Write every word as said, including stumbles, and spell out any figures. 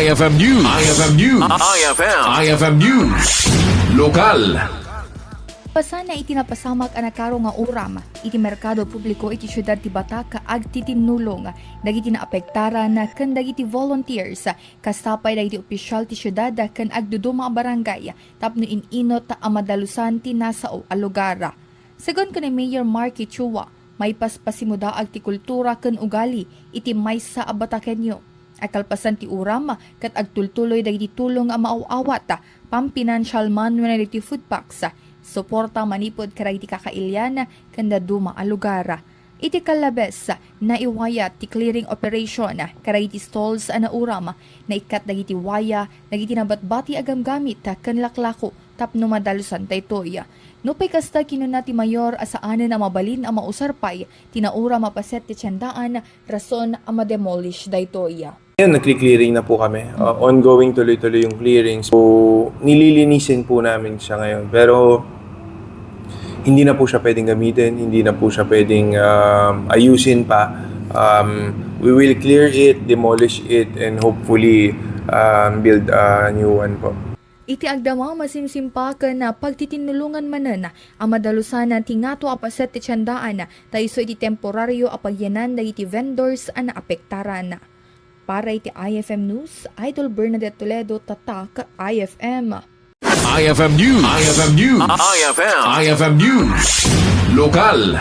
I F M News. I F M News. I F M. I F M News. Lokal. Pasana iti napasamak a nakaro nga uram iti merkado publiko iti siudad ti Batak, agtitinnulong dagiti naapektaran ken dagiti volunteers, kasta pay dagiti opisyal ti siudad ken agduduma a barangay tapno in-inot a madalusan ti nasao a lugar. Segun ken ni Mayor Marky Chua, maipaspasimudaag ti kultura ken ugali iti maysa a Batakenyo. Kalpasan ti uram ket agtultuloy dagiti tulong a maaw-awat, pampinansial man wenno dagiti food packs, suporta manipud kadagiti kakailian ken dadduma a lugar. Iti kallabes, naiwayat ti clearing operation kadagiti stalls a nauram, naikkat dagiti waya, dagiti nabatbati a gamgamit ken laklako tapno madalusan daytoy. Nupay kasta, kinuna ti mayor a saanen a mabalin a mausar pay ti nauram a paset ti tiendaan rason a ma-demolish daytoy. Ngayon, nagki-clearing na po kami. Uh, ongoing, tuloy-tuloy yung clearing. So, nililinisin po namin siya ngayon. Pero hindi na po siya pwedeng gamitin, hindi na po siya pwedeng um, ayusin pa. Um, we will clear it, demolish it, and hopefully um, build a new one po. Iti agdama, masimsimpaken a pagtitinnulongan manen a madalusan ti ngato a paset ti tiendaan ta isu iti temporario a pagyanan dagiti vendors a naapektaran. Para iti I F M News, Idol Bernadette Toledo, Tatak, I F M. I F M News. I F M News. I F M. I F M News. Lokal.